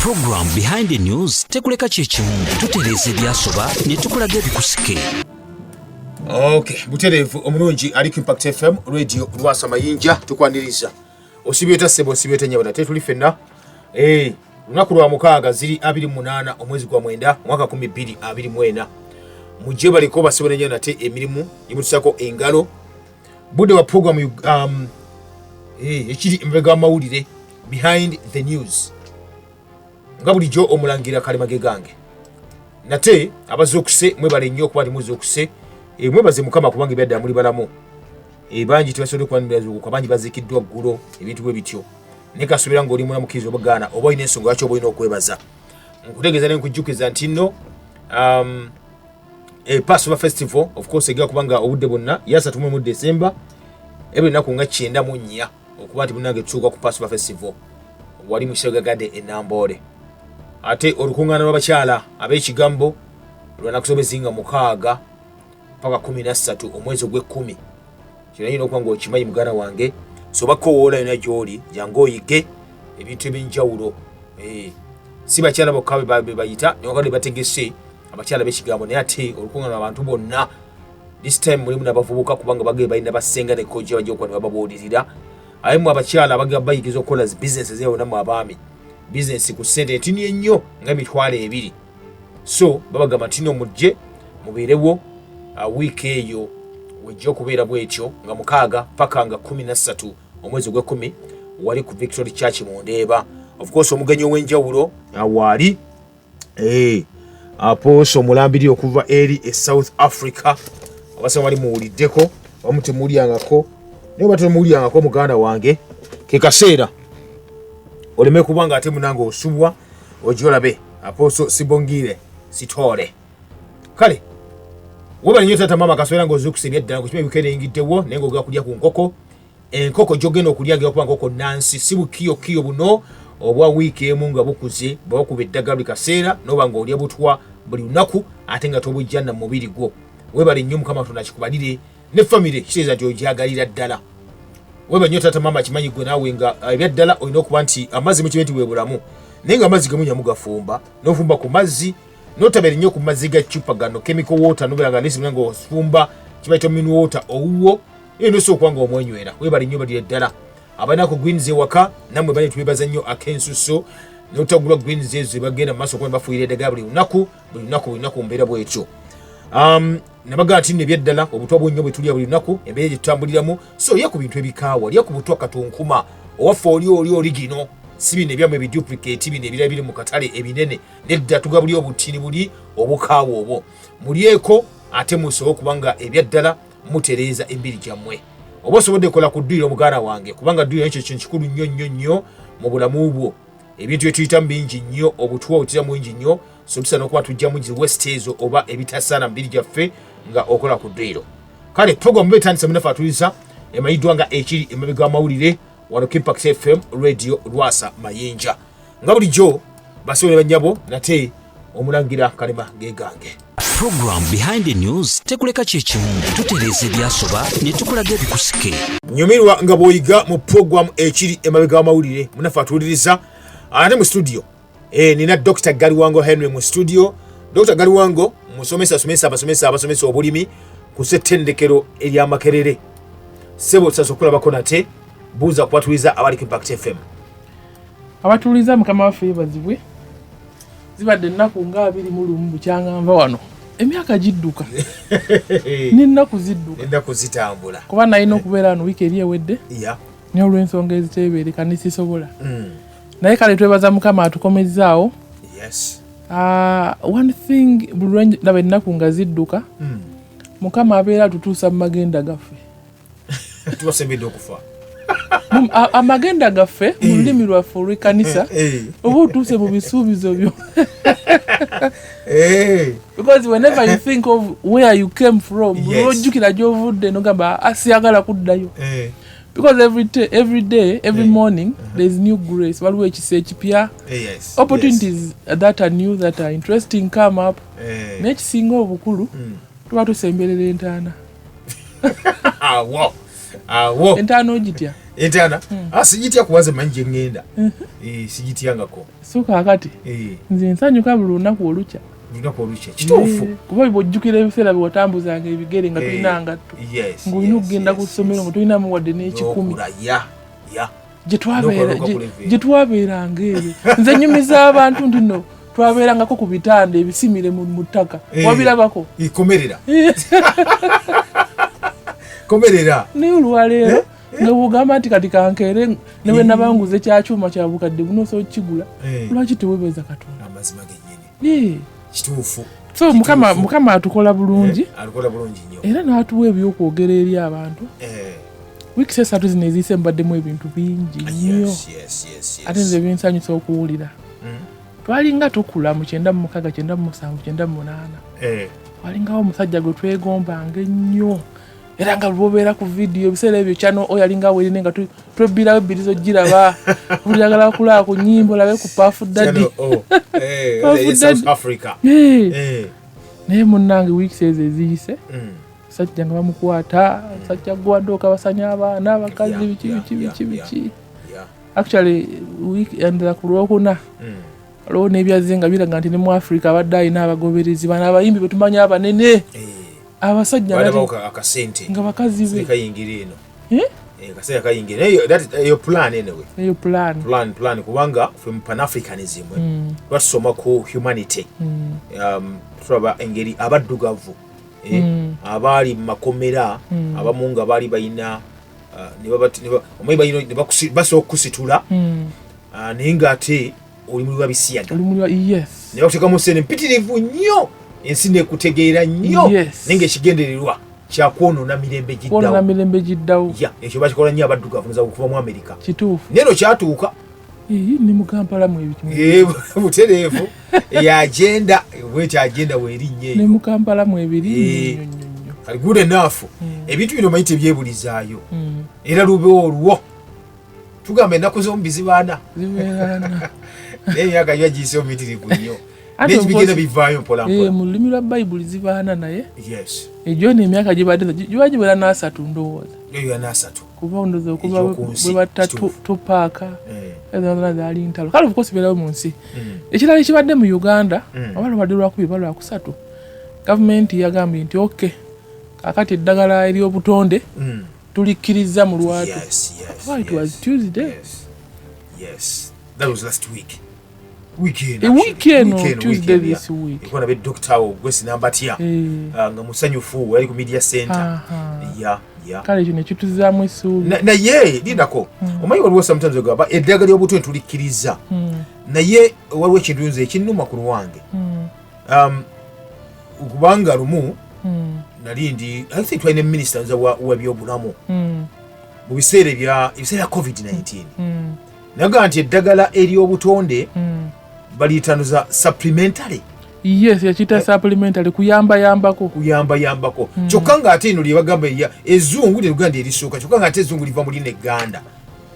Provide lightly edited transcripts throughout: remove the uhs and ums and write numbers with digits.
Program Behind the News tekuleka kyekimu, tutereeza ebyasoba ne tukulaga ebikusike. Okay, butereevu omulungi ali ku Impact FM Radio Lwasa Mayinja, tukwaniriza. Osibyeta ssebo, osibyeta nnyabo, nate tuli ffenna. Lunaku lwa mukaaga, ziri 28 omwezi gwa 9 omwaka 2024. Mujje baliko basebo nenyo nate emirimu gimutusako engalo. Budde wa program ekiri emabega w'amawulire, Behind the News. Nga bulijjo omulangira Kalemage gange. Nate abazuukuse mwebale nnyo okuba nti muzuukuse. Mwebaze Mukama kubanga ebyaddala muli balamu. Bangi tebasobodde kuba nibazuukuka, bangi baziikiddwa ggulo, ebintu bwe bityo. Naye kasuubira ng'oli mulamu, kkiriza obugaana oba olina ensonga lwaki oba olina okwebaza. Nkutegeeza ne nkujjukiza nti nno Passover Festival of course egera kubanga obudde bwonna yasatu mu December, ebyo ennaku nga 94 okuba nti munnange tutuuka ku Passover Festival wali mu Kisogagadde e Namboole. Ate olukuŋŋaana lw'abakyala ab'ekigambo lwanakusobezi nga 6 paka 13 omwezi ogw'ekkumi. Kino yina okuba ng'okimanyi, muganda wange, so bakowoola yonna gy'oli, jangu oyige ebintu ebyenjawulo. Si bakyala bokka be bayita, newankubadde bategese abakyala b'ekigambo, naye ate olukuŋŋaana lw'abantu bonna. This time mulimu n'abavubuka, kubanga bagee balina basenga ne kojja bajja okuba ne bababuulirira. Aye mu abakyala abagenda bayigiza okukola zi bizinesi ez'enjawulo, nammwe abaami, bizinesi ku ssente entini ennyo nga 20,000. So babagamba nti no mujje mubeerewo wiiki eyo wejja okubeera bwetyo nga 6 paka nga 13 omwezi ogw'ekkumi wali ku Victory Church mu Ndeeba. Of course omugenyi ow'enjawulo waali apostle omulambiri okuva eri e South Africa. Abasaba bali muwuliddeko, abamu temuwulyangako, naye oba temuwulyangako, muganda wange, ke kaseera oleme kuba nga ate munange osubwa, ojja olabe Apostle Sibongile Sithole. Kale webale nnyo taata, maama, kasobola ng'ozuukusa ebyaddala ng'okima ebikeere eyingiddewo, naye ng'ogenda kulya ku nkoko. Enkoko gy'ogenda okulya ngera kuba nkoko nansi, si bukiyokiyo buno obwa wiiki emu nga bukuze, bwebakuba eddagala buli kaseera, noba ng'olya butwa buli lunaku ate nga tobujja na mubiri gwo. Webale nnyo, Mukama Katonda akikubalire ne famire, kitegeeza nti ogyagalira ddala. Webale nnyo taata, maama, kimanyi gwe naawe nga ebyaddala olina okuba nti amazzi mukimanyi nti bwe bulamu, naye nga amazzi gemunywa mugafumba, n'ofumba ku mazzi, notabeera nnyo ku mazzi ga ccupa gano, chemical water, nobeera nga lesi nga ofumba kibayita mineral water owuwo, naye nosobola okuba nga omwenywera. Webale nnyo, balire ddala abalina ku greens ewaka. Nammwe bane twebaza nnyo ak'ensuso notagula greens ezo zebagenda mu maaso okuba bafuuyira eddagala buli lunaku, buli lunaku, buli lunaku mu mbeera bwetyo. Nabagaa nti nno ebyaddala obutwa bwonnyo bwe tulya buli lunaku, embeera gye tutambuliramu, so lya ku bintu ebikaawa, lya ku butwa katunkuma owaffe oli gino, si bino ebyammwe ebiduplicate bino ebirala biri mu katale ebinene. Nedda, tugabuli obutini buli obukaawa obwo, mulyeko ate musobole okuba nga ebyaddala mutereeza emibiri gyammwe. Oba osobodde kola ku dduyiro, muganda wange, kubanga dduyiro ekyo kintu kikulu nnyo nnyo nnyo mu bulamu bwo. Ebintu bye tuyitamu bingi nnyo, obutwa obutuyitamu bungi nnyo, so tusaana okuba tujjamu zi waste ezo oba ebitasaana mu mibiri gyaffe nga okola ku dduyiro. Kale program eba etandise, munaffe atuliza, emanyiddwa nga ekiri emabega w'amawulire wano ku Impact FM Radio Lwasa Mayinja. Nga bulijjo basebo ne bannyabo, nate omulangira Kalema gegange. Program Behind the News tekuleka kyekimu, tutereeza ebyasoba ne tukulaga ebikusike. Nyumirwa nga bw'oyiga mu program ekiri emabega w'amawulire. Munaffe atuwuliriza ate mu studio, nina Dr Galiwango Henry mu studio. Dr Galiwango musomesa, asomesa abasomesa, abasomesa obulimi ku ssettendekero ery'Amakerere. Ssebo, tusasa okulabako nate, buuza kubatuliza abali ku Impact FM. Abatuuliza, Mukama waffe yebazibwe. Zibadde ennaku nga 21 bukyanga nva wano. Emyaka gidduka n'ennaku zidduka. Ennaku zitambula. Kuba nalina okubeera wano wiiki eri ewedde, naye olw'ensonga eziteebeereka nesisobola. Naye kale twebaza Mukama atukomezzaawo. One thing, buli lwendaba ennaku nga zidduka, Mukama abeera atutuusa mu magenda gaffe. Tubasembedde okufa. Amagenda gaffe mu lulimi lwaffe olw'ekkanisa, oba otuuse mu bisuubizo byo, because whenever you think of where you came from, lwojjukira gy'ovudde nogamba, "Ah, siyagala kuddayo," because every day, every morning there's new grace, waliwo ekisa ekipya, opportunities that are new, that are interesting, come up. Naye ekisinga obukulu, tuba tusemberera entaana. Awo. Awo. Entaana ogitya? Entaana? Ah, sigitya kuba nze mmanyi gye ŋŋenda. Eh, sigityangako. So kaakati Eh, nze nsanyuka buli lunaku olukya. Lunaku olukya, kituufu. Eh, kuba bw'ojjukira ebiseera bye watambuzanga ebigere nga tolina ngatto, ng'olina okugenda ku ssomero nga tolinamu wadde n'ekikumi. N'okula, ya ya. N'okula ku level. Gye twabeeranga eyo, nze nyumiza abantu nti no twabeerangako ku bitanda ebisimire mu ttaka. Wabirabako? Eh, komerera, komerera. Naye olwaleero nga bwogamba nti kati kankeere ne bwe nabanguza ekyakyuma kya bukadde buno osobola okukigula, lwaki teweebaza Katonda? Amazima gennyini. Kituufu. So Mukama atukola bulungi. Eh, atukola bulungi nnyo. Era n'atuwa ebyokwogera eri abantu. Wiiki 3 zino eziyise mubaddemu ebintu bingi nnyo. Ate nze binsanyusa okuwulira. Twalinga tukula mu 96, 97, 98, walingawo omusajja gwe twegombanga ennyo, era nga lwobeera ku vidiyo ebiseera ebyo Channel O yalinga werine nga twebbirawo ebbirizo giraba buli yagala kulaba ku nyimba olabe ku Puff Daddy. Channel O. Puff South Daddy. Africa. Naye munnange, wiiki ezo eziyise, musajja nga bamukwata, musajja gwadde okabasanya abaana abakazi, biki, biki, biki, biki. Actually week endala ku Lwokuna, waliwo n'ebyazze nga biraga nti ne mu Africa abadde alina abagoberezi bano abayimbi betumanyi abanene, abasajja nga Balabawo akasente nga bakazi be. Kayingira eno. Eh? Eh, kaseera kayingira. Naye eyo plan anyway. Eyo plan. Plan, kubanga ffe mu Pan-Africanism, twasoma ku humanity. Tulaba engeri abaddugavu, abaali mu makomera abamu nga baali balina, omanyi balina ne basobola okukusitula, naye ng'ate oli muli wa bisiyaga. Oli muli yes. Ne bakuteekamu sente mpitirivu nnyo, ensi nekutegeera nnyo, naye ng'ekigendererwa kyakwonoona mirembe kwonoona giddawo. Mirembe giddawo. Ya, ekyo bakikola nnyo abaddugavu nza okuva mu Amerika. Kituufu. Naye no kyatuuka. Ii, ne mu Kampala mu ebyo. Eh, butereevu yagenda bweti, agenda weerinnya Ne eyo. mu Kampala mu ebiri nnyo nnyo nnyo. Kali good enough. Ebintu bino omanyi tebyebulizaayo, era lube olwo tugamba ennaku z'omu zibaana. Zibeerana. Naye emyaka giba giyise omuyitirivu nnyo. Ate naye bigenda of course- bivaayo mpola mpola. Mu lulimi lwa Bayibuli zibaana, naye egyo eno emyaka gibadde giba giwera n'asatu ndowooza. Eyo yanasatu. Kuba ndowooza okuva Egy'oku nsi, bwe batta kituufu. Tupac, zona zaali ntalo. Kale of course beerawo mu nsi. Ekirala ekibadde mu Uganda, oba lubadde lwakubiri oba lwakusatu, gavumenti yagambye nti ok, kakati eddagala ery'obutonde tulikkiriza mu lwatu. Why, it was Tuesday. Yes. That was last week. Weekend. A Actually. weekend, Weekend, Tuesday weekend, this yeah. week. Ekuwa nabe Dr. awo gwe sinambatya. Ah, nga musanyufu yali ku media center. Yeah. Kale kino ekituzaamu essuubi. Naye lindako, omanyi waliwo sometimes ogamba eddagala ly'obutonde tulikkiriza, naye waliwo ekintu nze ekinnuma ku lwange, kubanga lumu nali ndi, I think twalina minisita nza wa byobulamu mu biseera ebya ebiseera bya COVID-19, naga nti eddagala ery'obutonde baliyitanuza supplementary. Yes, yakiyita supplementary, kuyambayambako. Kuyambayambako, kyokka ng'ate eno lyebagamba erya ezzungu teruganda ndi erisooka, kyokka ng'ate ezzungu liva mu lino egganda,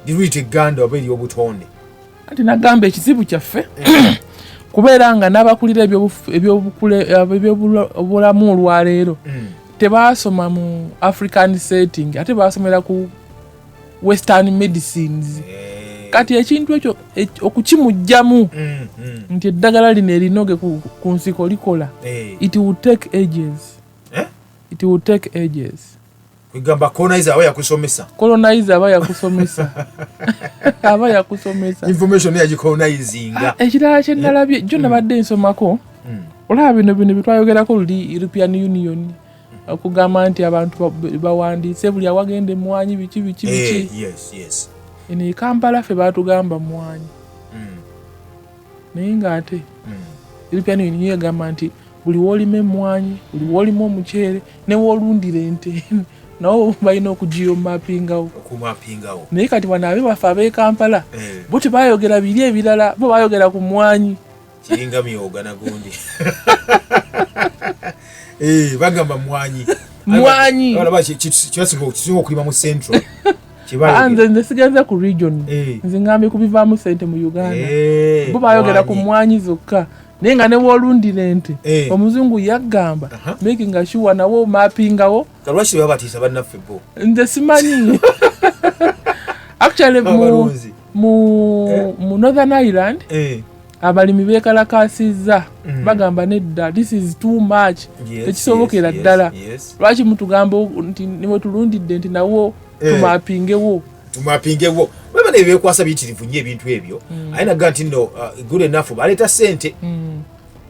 liruyita egganda oba ery'obutonde. Anti nagamba ekizibu kyaffe kubeera nga n'abakulira ebyobulamu olwaleero tebaasoma mu African setting, ate baasomera ku western medicines. Kati ekintu ekyo okukimugjamu nti eddagala lino erinoge ku nsiko likola, it will take ages. Eh? It will take ages. Kwegamba colonizer aba yakusomesa. Colonizer aba yakusomesa, aba yakusomesa. Information yagicolonizinga. Ah, ekirala kyenalabye jjo, nabadde nsomako, olaba bino byetwayogerako luli, European Union okugamba nti abantu bawandiise buli awagenda emwanyi, biki biki biki. Eno e Kampala ffe batugamba mwanyi, naye ng'ate European Union yo egamba nti buli woolima emwanyi, buli woolima omuceere, ne woolundira ente, nabo balina okugeomappingawo. Okumappingawo. Naye kati wano abe baffe ab'e Kampala bo tebayogera biri ebirala, bo bayogera ku mwanyi. Kiringa myoga nagundi. Bagamba mwanyi. Mwanyi. Olaba kisinga okulima mu central. Ah, nze sigenze ku region. Nze ngambye kubivaamu sente mu Uganda. Bo bayogera ku mwanyi zokka. Naye nga ne woolundira ente, omuzungu yaggamba making sure nawo mappingawo. Lwaki babatiisa bannaffe bo? Nze simanyi. Actually mu Northern Ireland abalimi beekalakaasizza, bagamba nedda, this is too much, tekisobokera ddala. Lwaki mutugamba nti niwe tulundidde nti nawo tumappingewo? Tumappingewo. Baba naye bekwasa biyitirivu nnyo ebintu ebyo. Aye naga nti no, good enough, baleeta sente,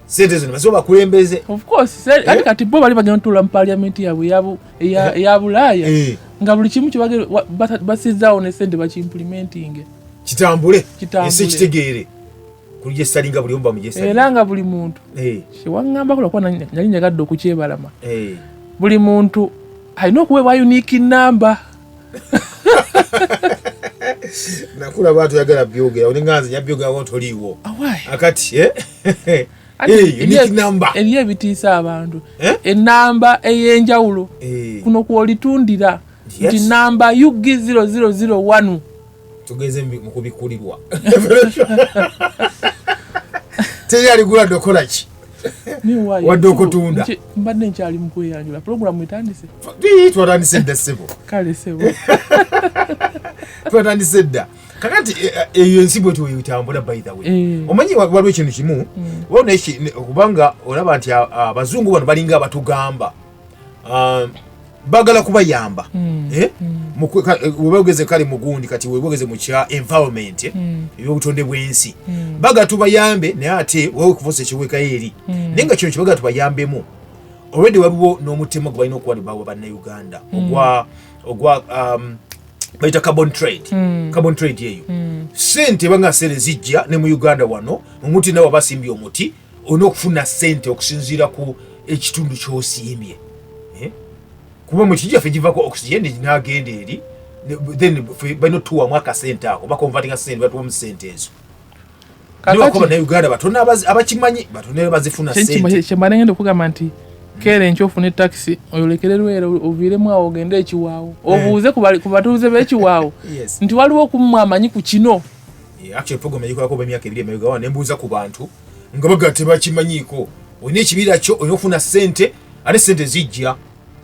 sente zino basobola bakulembeze. Of course, ate kati bo bali bagenda otuula mu parliament yaabwe eya Bulaaya, nga buli kimu basizaawo ne sente bakiimplementinge. Kitambule. Kitambule. Ensi kitegeere kulijesalinga buli omu bamujesalinga. Era nga buli muntu kyewaŋŋambako, lwakuba nali njagadde okukyebalama, buli muntu alina okuweebwa unique number. Nakulaba toyagala byogera, olinga nze nyabyogerawo toliiwo. Akati unique number. Eriyo ebitiisa abantu. Enamba ey'enjawulo kuno kwolitundira nti namba UG 0001. Tugeze mu kubikulirwa, teri aligula dokola ki wadde okutunda. Mbadde nkyali mu kweyanjula, pulogulamu etandise. Twatandise dda, ssebo. Kale ssebo. Twatandise dda. Kakati eyo ensi bwe twetambula. By the way, omanyi waliwo ekintu kimu, waliwo kubanga olaba nti abazungu bano balinga abatugamba, bagala kubayamba. Webogeze kale mugundi, kati webogeze mu kya environment, ebyobutonde bw'ensi, bagala tubayambe, naye ate wawe kuvusa ekiwekayo eri. Naye nga kino kyebagala tubayambemu, already waliwo n'omutema gwe balina okuwa bawa bannayuganda ogwa bayita carbon trade. Carbon trade eyo, sente banga sente zijja ne mu Uganda wano. Omuti nawe basimbye omuti, olina okufuna sente okusinziira ku ekitundu ky'osimbye. Eh? Kuba mu kijaffe givako oxygen n'agenda eri, then ffe balina otuwamu akasente ako, baconvertinga sente, batuwamu sente ezo. Nibakuba bannayuganda batono abakimanyi, batono bazifuna sente. Kyemba ngenda okugamba nti keera enkya ofune takisi oyolekere Lwera, oviiremu awo ogende ekiwaawo, obuuze ku batuuze b'ekiwaawo nti waliwo okummwe amanyi ku kino. Yeah, actually program yagikolako oba emyaka 2 emabega wa, nembuuza ku bantu nga baga tebakimanyiiko. Olina ekibira kyo, olina okufuna sente, ate sente zijja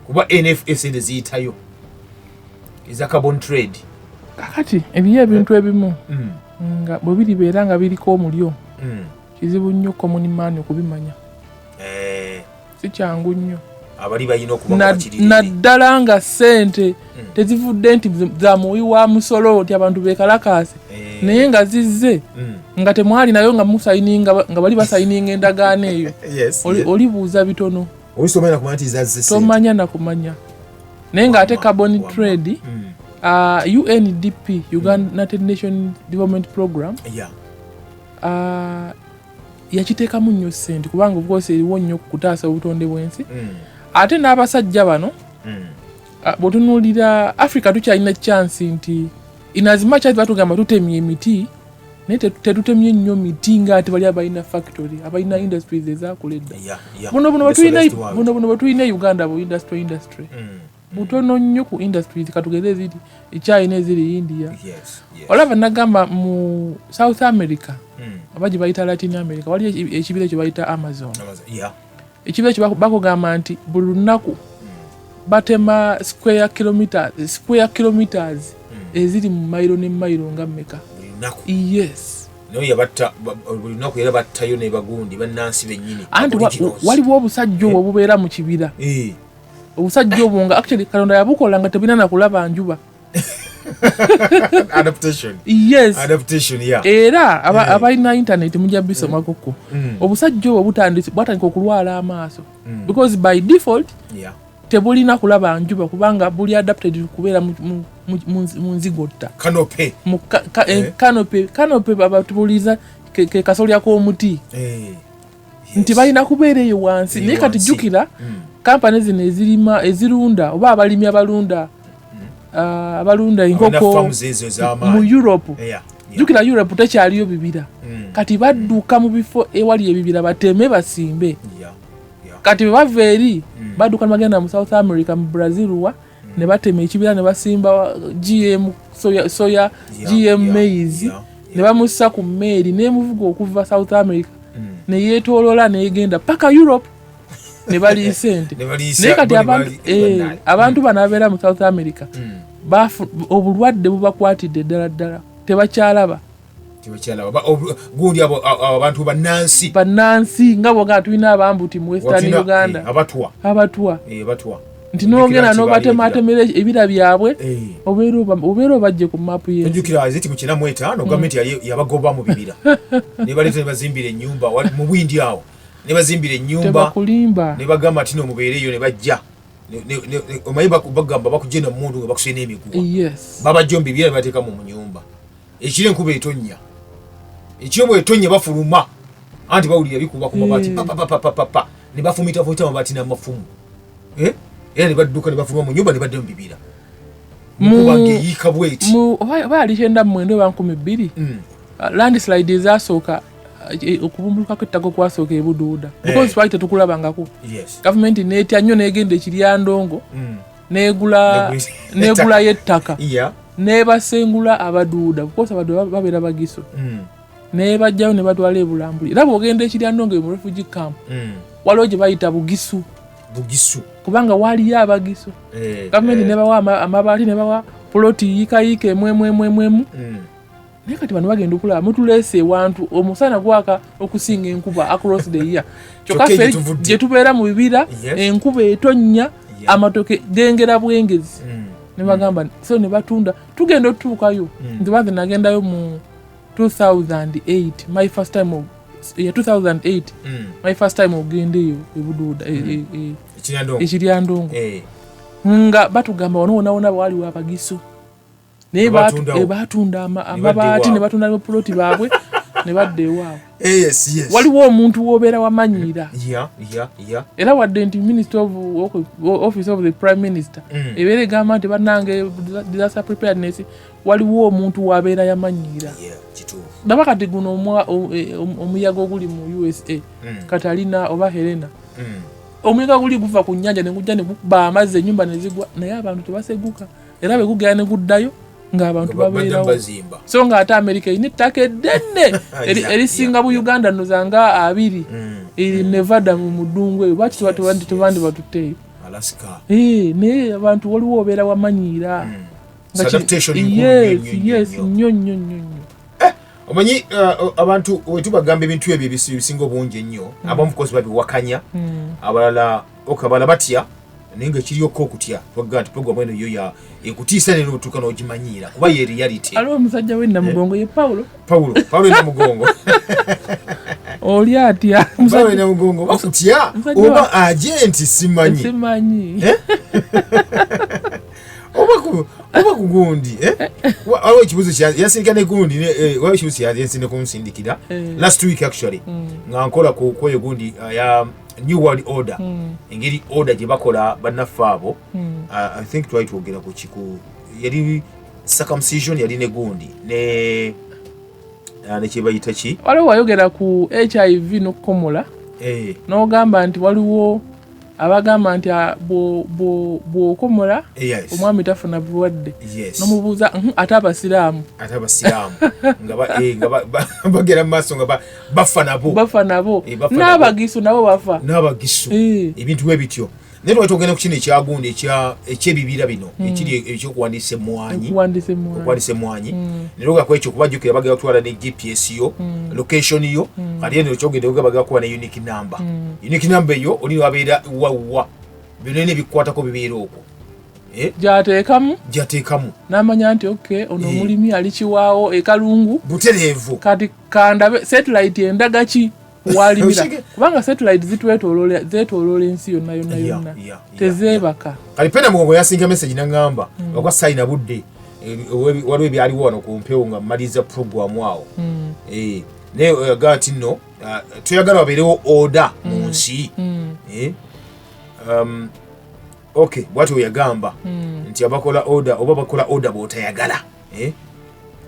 kuba NFA sente ziyitayo eza carbon trade. Kakati eriyo ebintu ebimu nga bwe biribeera nga biriko omulyo, kizibu nnyo common man okubimanya. Si kyangu nnyo. Abali balina okuba nga bakiriri. Naddala nga ssente tezivudde nti za muwi wa musolo nti abantu bekalakaase, naye nga zizze nga temwali nayo, nga musayininga, nga bali basayininga endagaano eyo. Olibuuza bitono. Oluusi tomanya nakumanya nti zazze sente. Tomanya nakumanya, naye ng'ate carbon trade, UNDP, Uganda United Nation Development Program, yakiteekamu nnyo ssente kubanga of course eriwo nnyo ku kutaasa obutonde bw'ensi. Ate n'abasajja bano, bw'otunuulira Africa, tukyalina chance nti in as much as batugamba tutemye emiti, naye tetutemye nnyo miti ng'ate bali abalina factory, abalina industries ezakula edda. Buno The bwe tulina socialist world. Buno bwe tulina e Uganda, bu industry butono nnyo ku industries katugeze eziri China, eziri India. Olaba nagamba mu South America, oba gye bayita Latin America, waliyo ekibira ekyo bayita Amazon. Amazon. Ekibira ekyo bakugamba nti buli lunaku batema square kilometers eziri mu mayiro ne mayiro nga mmeka. Buli lunaku? Yes. Naye yabatta buli lunaku, era battayo ne bagundi bannansi bennyini. Anti Aboriginals. waliwo obusajja obwo obubeera mu kibira. Obusajja obwo nga actually Katonda yabukola nga tebulina nakulaba njuba. Adaptation. Yes. Adaptation, yeah. Era abalina internet mujja bisomakoko. Obusajja obwo bwatandika okulwala amaaso because by default tebulina kulaba njuba kubanga buli adapted kubeera mu nzigotta. Canopy. Mu canopy babatubuliza ke kasolya k'omuti nti balina kubeera eyo wansi. Eyo Naye kati wansi. jjukira kampani zino ezirima, ezirunda, oba abalimi abalunda, abalunda Abalina enkoko farms ezo ez'amaanyi. mu Europe. Jjukira Europe tekyaliyo bibira. Kati badduka mu bifo ewali ebibira bateme basimbe. Kati bwe bava eri, badduka ne bagenda mu South America, mu Brazil wa, ne batema ekibira ne basimba GM soya, GM maize, ne bamussa ku mmeeri n'emuvuga okuva South America. Neyeetoloola negenda paka Europe ne baliisa ente. Ne baliisa- Naye kati bo ne abantu bano abeera mu South America obulwadde bubakwatidde ddala ddala, tebakyalaba. Tebakyalaba. Gundi abo abantu bannansi. Bannansi nga boga tulina abambuti mu Western Uganda. Abatwa. Abatwa. Abatwa. Nti n'ogenda Ojjukira nti n'obatematemera ebira byabwe, obeera obajje ku maapu y'ensi. Ojjukira aziti mu 95 gavumenti yali yabagoba mu bibira ne baleeta ne bazimbira ennyumba mu Bwindi awo ne bazimbira ennyumba. Tebakulimba. Ne bagamba nti no mubeereyo ne bajja. Omanyi bagamba bakujje na mmundu nga bakusye n'emiguwa. Babajja mu bibira ne bateeka mu nnyumba. Ekiro enkuba etonnya, ekiro bw'etonnya bafuluma anti bawulira bikuba ku mabaati, pa, pa, pa, pa, pa, pa, pa. Ne bafumitafumita amabaati n'amafumu. Era ne badduka ne bafuluma mu nnyumba ne badda mu bibira. Nkuba ng'eyiika bw'eti. Oba yali 99 oba 2000, landslide ezasooka, okubumbulukako ettaka okwasooka ebuduuda. Because twali tetukulabangako. Gavumenti n'etya nnyo n'egenda ekiryandongo, n'egulayo ettaka. N'ebasengula abaduuda, because abaduuda babeera bagiso. N'ebajjayo ne batwala ebulambuli. Era bw'ogenda ekiryandongo mu refugee camp, waliwo gye bayita Bugisu. Bugisu. Kubanga waliyo abagisu. Gavumenti nebawa amabaati, nebawa poloti yiikayiika emwemwemwemwemu. Naye kati bano bagenda okulaba mutuleese ewantu omusana gwaka okusinga enkuba across the year, kyokka Kyokka ffe gye tuvudde. Gye tubeera mu bibira, enkuba etonnya, amatoke gengera bwengezi. Ne bagamba so ne batunda, tugenda otutuukayo. Nze banze nagendayo mu 2008, my first time of, yeah, 2008, my first time ogenda eyo ebuduuda Ekiryandongo. Ekiryandongo. Nga batugamba wano wona wona waliwo abagisu, naye Ne batundawo. Batunda Ne badda amabaati ne ewaabwe. batunda ne poloti baabwe ne badda ewaabwe. Yes, yes. Waliwo omuntu w'obeera wamanyiira. Era wadde nti minister of office of the prime minister ebeera egamba nti bannange disaster preparedness, waliwo omuntu wabeera yamanyiira. Yeah, kituufu. Ndaba kati guno omuyaga oguli mu USA, Katalina oba Helena, omuyaga guli guva ku nnyanja ne gujja ne gukuba amazzi, ennyumba ne zigwa, naye abantu tebaseguka, era bwe gugera ne guddayo ng'abantu Nga badda babeerawo. bazimba. So ng'ate America erina ettaka eddene erisinga bu Uganda noza nga 20, eri Nevada mu ddungu eyo. Lwaki tebandi batutteeyo? Alaska. Naye abantu waliwo obeera wamanyiira. Nga Adaptation nkulu Yes, nnyo, nnyo, yes, nnyo. Nnyo nnyo nnyo nnyo. Omanyi abantu wetubagamba ebintu ebyo ebisinga obungi ennyo, abamu of course babiwakanya, abalala ok, abalala batya, naye nga ekiryokka okutya twagamba nti program eno yo ya ekutiisa nero otuuka n'ogimanyiira kuba ye reality. Aliwo omusajja w'e Namugongo ye Paulo. Paulo, Paulo e Namugongo. Oli atya? Paulo e Namugongo bakutya Musajja oba agenti simanyi. Simanyi. Eh? Oba ku gundi, eh? Waliwo ekibuuzo yansindika ne gundi, waliwo ekibuuzo yansindika kunsindikira last week actually, nga nkola ku kweyo gundi ya New World Order, engeri order gye bakola bannaffe abo. I think twali twogera ku kiku yali circumcision, yali ne gundi ne kyebayita ki. Waliwo wayogera ku HIV n'okukomola, n'ogamba nti waliwo abagamba nti bw'okomola omwami tafuna bulwadde. N'omubuuza, ate abasiraamu?" Ate abasiraamu nga bagenda mu maaso nga bafa nabo. Bafa nabo. Bafa nabo. N'abagisu nabo bafa. N'abagisu. Ebintu bwe bityo, naye twali twogenda ku kino ekyagundi ekyebibira bino ekiri ekyokuwandiisa emmwanyi. Okuwandiisa emmwanyi. Okuwandiisa emmwanyi. Naye ku ekyo kubajjukira bagenda kutwala ne GPS yo, location yo. Kati eno ekyogedde bagenda kuba ne unique number. Unique number eyo oli wabeera wawa byonna ebikukwatako bibeera okwo. Gyateekamu. Gyateekamu. N'amanya nti ok, ono omulimi ali kiwaawo ekalungu. Butereevu. Kati kandabe satellite endaga ki walimira, kubanga satellite zitwetoloola, zeetoloola ensi yonna yonna yonna, tezeebaka. Kati pena mugongo yasinga message naŋŋamba okuba sayina budde, waliwo ebyaliwo wano ku mpewo nga mmaliza program awo. Naye oyagaa nti nno toyagala wabeerewo order mu nsi. Ok, bwatyo weyagamba nti abakola order oba bakola order bw'otayagala.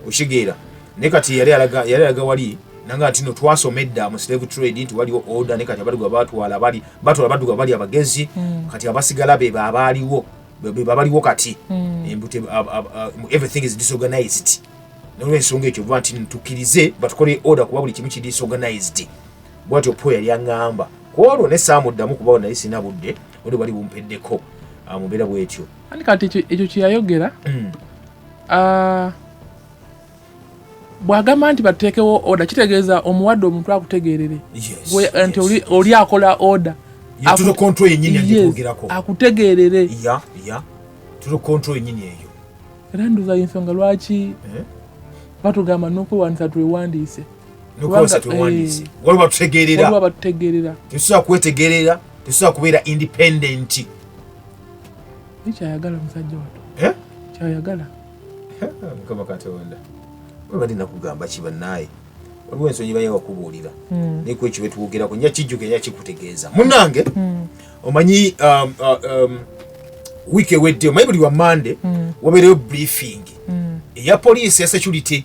Okitegeera? Naye kati yali alaga wali nanga nti no twasoma edda mu slave trade nti waliwo order, naye kati abaddugavu batwala bali batwala baddugavu bali abagezi, kati abasigala be babaaliwo be babaliwo kati. Everything is disorganized, nolwensonga ekyo vuba nti tukkirize batukole order kuba buli kimu kiri disorganized. Bwatyo po yali aŋŋamba ku olwo ne saamuddamu kuba naye sina budde, oli bwali bumpeddeko mu mbeera bwetyo. Ani kati ekyo kyeyayogera, bw'agamba nti bateekewo order, kitegeeza omuwadde omuntu akutegeerere nti oli akola order. Ye total control yennyini agitwogerako. Akutegeerere. Ya, total control yennyini eyo. Era nduza ensonga lwaki batugamba n'okwewandiisa twewandiise. Nokukozesa twewandiise, waliwo batutegeerera. Waliwo abatutegeerera. Tetusobola kwetegeerera, tetusobola kubeera independent. Kyayagala musajja wattu. Eh? Kyayagala. Mukama Katonda, webadde nakugamba ki bannaaye, waliwo ensonyi baye wakubuulira, naye ku ekyo betwogerako nja kijjuka, nja kikutegeeza munnange. Omanyi wiiki ewedde, omanyi buli wa Mande wabeereyo briefing eya poliisi ya security.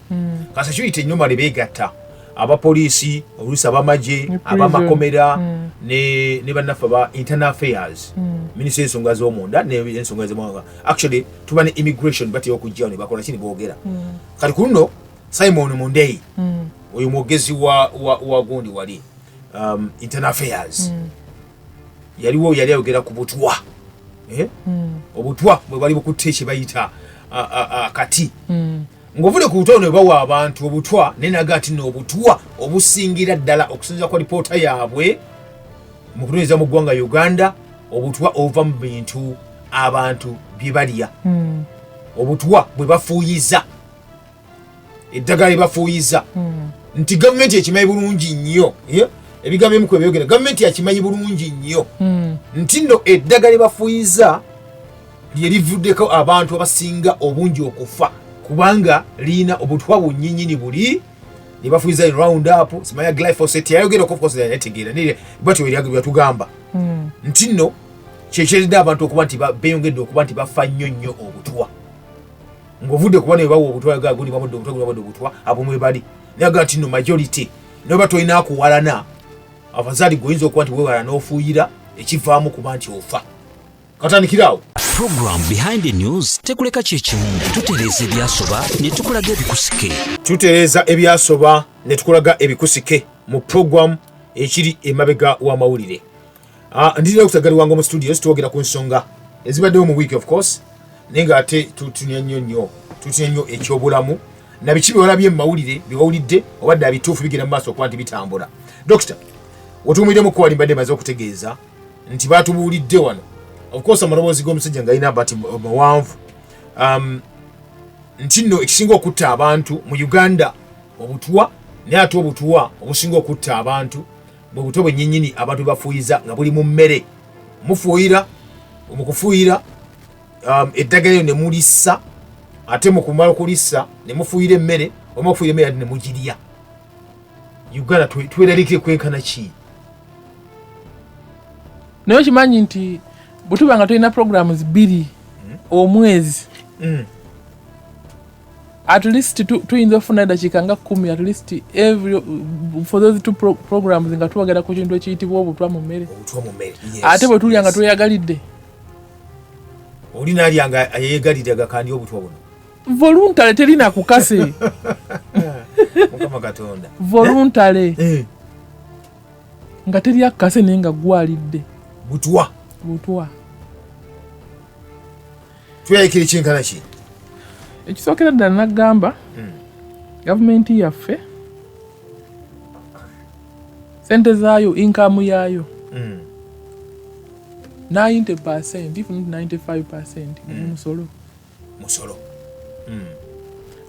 Ka security normally beegatta abapoliisi, oluusi abamagye, Ne prison. Abamakomera ne bannaffe aba internal affairs, minisitule y'ensonga z'omunda n'ensonga z'amawanga. Actually tuba ne immigration, batera okujjawo ne bakola ki, ne boogera. Kati ku luno Simon Mundeyi, oyo mwogezi wa gundi wali internal affairs, yaliwo, yali ayogera ku butwa, eh? Obutwa bwe bali bukutte kye bayita kati ng'ovudde ku butwa ne bawa abantu obutwa, naye naga ati nno obutwa obusingira ddala, okusinziira ku lipoota yaabwe mu kunoonyereza mu ggwanga Uganda, obutwa obuva mu bintu abantu bye balya, obutwa bwe bafuuyiza, eddagala lye bafuuyiza, nti gavumenti ekimanyi bulungi nnyo, eh? Ebigambo ebimu kwe byogera, gavumenti yakimanyi bulungi nnyo nti nno eddagala lye bafuuyiza lye livuddeko abantu abasinga obungi okufa, kubanga lirina obutwa bunyinyini buli lye bafuuyiza, Round Up, simanya glyphosate yayogera. Of course yategeera, naye bwatyo yatugamba nti nno kyekyeredde abantu okuba nti beeyongedde okuba nti bafa nnyo nnyo obutwa. Ng'ovudde kuba ne bawa obutwa, gundi bamudde obutwa, gundi bamudde obutwa, abo mwe bali. Naye agamba nti nno majority, naye oba tolina kuwalana, afazaali gwe oyinza okuba nti weewala n'ofuuyira, ekivaamu kuba nti ofa. Katandikire awo. Program Behind the News tekuleka kyekimu, tutereeza ebyasoba ne tukulaga ebikusike. Tutereeza ebyasoba ne tukulaga ebikusike mu program ekiri emabega w'amawulire. Ndirira okutagaliwanga mu studios, twogera ku nsonga ezibaddewo mu week, of course, naye ng'ate tutunya nnyo nnyo, tutunya nnyo ekyobulamu na biki byewalabye mu mawulire, byewawulidde, obadde abituufu bigenda mu maaso okuba nti bitambula. Dokita, wetuwumiddemu kuwali, mbadde maze okutegeeza nti batubuulidde wano, of course amaloboozi g'omusajja nga alina bati mawanvu, nti nno ekisinga okutta abantu mu Uganda obutwa, naye ate obutwa obusinga okutta abantu bwe butwa bwennyinnyini abantu bwe bafuuyiza nga buli mu mmere. Mufuuyira, mu kufuuyira eddagala eryo ne mulissa, ate mu kumala okulissa ne mufuuyira emmere, oba okufuuyira emmere ate ne mugirya. Uganda tweraliikire kwenkana ki? Naye okimanyi nti bwe tuba nga tulina programs bbiri omwezi, at least tuyinza okufuna eddakiika nga 10 at least every for those two programs nga twogera ku kintu ekiyitibwa obutwa mu mmere. Obutwa mu mmere, yes. Ate bwe tulya nga tweyagalidde. Oli naalya nga yeegalidde agakandi obutwa buno. Voluntary, terina kukase. Mukama Katonda. Voluntary, nga teri akase, naye nga gwalidde. Butwa. Butwa. Tweyayikira kyenkana ki? Ekisookera ddala nagamba, gavumenti yaffe sente zaayo, income yaayo, 90%, if not 95%, musolo. Musolo.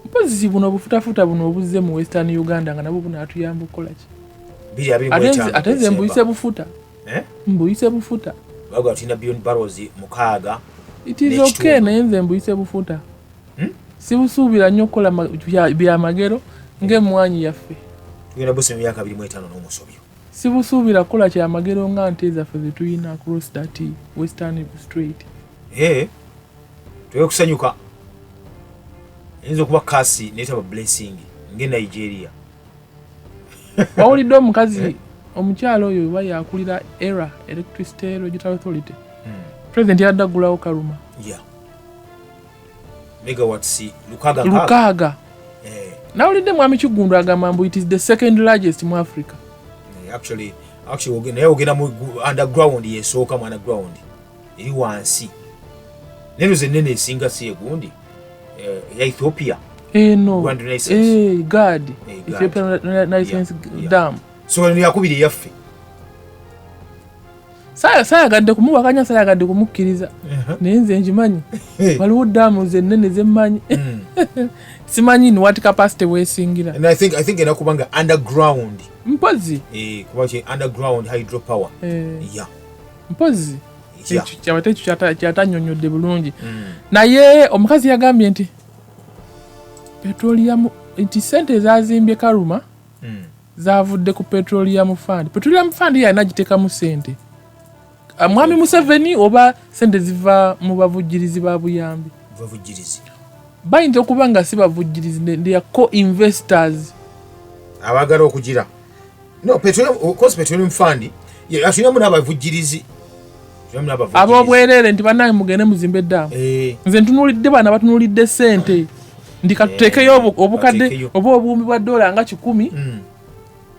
Mpozi buno obufutafuta buno obuzze mu Western Uganda nga nabwo bunaatuyamba okukola ki? Biri abiri mu Ate etaano ate nze December. mbuyise bufuta. Eh? Mbuyise bufuta. Bagamba tulina billion barrels 6. It is N'ekitundu. okay, naye nze mbuyise bufuta. Sibusuubira nnyo okukola byamagero ng'emmwanyi yaffe. Tugenda busa mu myaka 25 n'omusobyo. Sibusuubira kukola kyamagero nga nte zaffe zetulina across that western street. Eh, tuwe kusanyuka, eyinza okuba kasi netaba blessing nge Nigeria. Wawulidde omukazi, omukyalo oyo oba yakulira ERA, Electricity Regulatory Authority, president yadde aggulawo Karuma. Yeah, megawatts 600 nkaaga. 600. Eh, Nawulidde mwami Kigundu agamba mbu it is the second largest mu Africa. Actually naye ogenda mu underground, yesooka mu underground eri wansi, naye nze nene esinga si egundi eya Ethiopia. Eno. Grand Renaissance. GERD. GERD. Ethiopian Renaissance Dam. So eno yakubiri eyaffe. Saayagadde kumuwakanya, saayagadde kumukkiriza, naye nze nkimanyi waliwo daamu ennene zemmanyi. Simanyi ni what capacity weesingira. And I think ena kuba nga underground. Mpozi. Kuba ki underground hydropower. Mpozi. Ekyo kyabate, ekyo kyatanyonyodde bulungi. Naye omukazi yagambye nti petroleum, nti sente ezazimbye Karuma zavudde ku petroleum fund. Petroleum fund yalina giteekamu sente, mwami Museveni, oba sente ziva mu bavujjirizi ba buyambi? Bavujjirizi. Bayinza okuba nga si bavujjirizi, they are co-investors. Abaagala okugira no petroleum, of course petroleum fund atulinamu n'abavujjirizi. Tulinamu n'abavujjirizi. Ab'obwereere nti bannange mugende muzimbe eddaamu. Nze ntunuulidde bana batunuulidde sente nti katuteekeyo obukadde Bateekeyo. oba obuwumbi bwa dola nga 100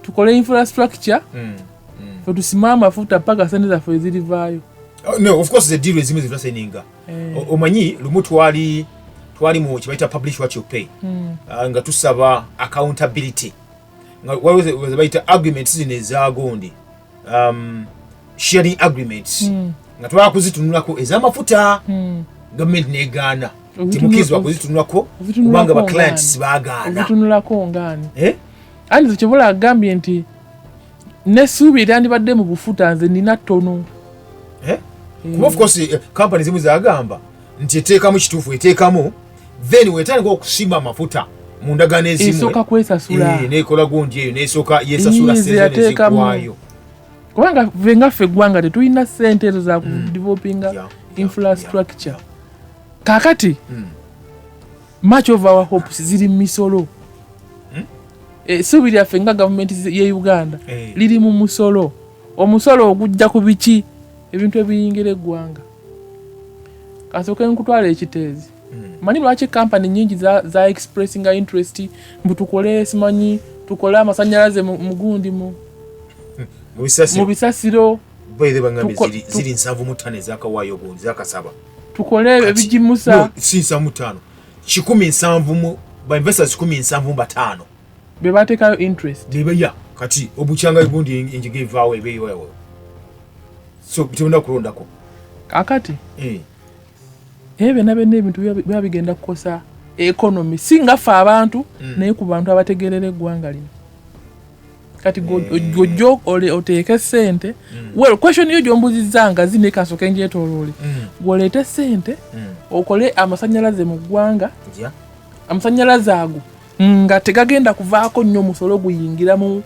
tukole infrastructure, fe tusime amafuta paka sente zaffe ezirivaayo. Oh, no, of course the deal ezimu zitwasayininga. Omanyi lumu twali mu kibayita publish what you pay, nga tusaba accountability, nga waliwo ze bayita agreements zino ezagundi, sharing agreements, nga twala kuzitunulako ez'amafuta, gavumenti negaana. Temukirizibwa kuzitunulako Ozitunulako kubanga ba clients ngaani? baagaana. Ozitunulako ngaani? Eh? Anti kyobola agambye nti nessuubi eryandibadde mu bufuta nze nina ttono. Eh? Kuba of course company zimu zagamba nti eteekamu kituufu, eteekamu, then wetandika okusimba amafuta mu ndagaano ezimu Esooka kwesasula. Nekola gundi eyo nesooka yesasula, Ii, sente yateekamu. nezigwayo. Kubanga ffe nga ffe eggwanga tetulina sente ezo za kudevelopinga infrastructure. Kaakati much of our hopes ziri mu misolo. Essuubi lyaffe nga gavumenti ye Uganda liri mu musolo, omusolo ogujja ku biki, ebintu ebiyingira eggwanga. Kansooke nkutwala ekiteezi. Manyi lwaki kampani nyingi za expressinga interest mbu tukole, simanyi tukole amasanyalaze mu gundi mu mu bisasiro. Mu bisasiro. Baithe bangambye ziri 75 ezakawaayo gundi zakasaba. Tukole ebigimusa. No, si 75, 170 mu ba investors 175. Be bateekayo interest. Bebeya kati obukyanga gundi enjiga evaawo ebeewo, so tebona kulondako. Kaakati ebyo byonna byonna ebintu biba bigenda kukosa economy, si nga ffe abantu, naye ku bantu abategeerera eggwanga lino. Kati gojja oteeke sente. Well, question yo gyombuuzizza nga zine, kasooke ngyetooloole. Gwoleete sente okole amasanyalaze mu ggwanga, amasanyalaze ago nga tegagenda kuvaako nnyo musolo guyingira mu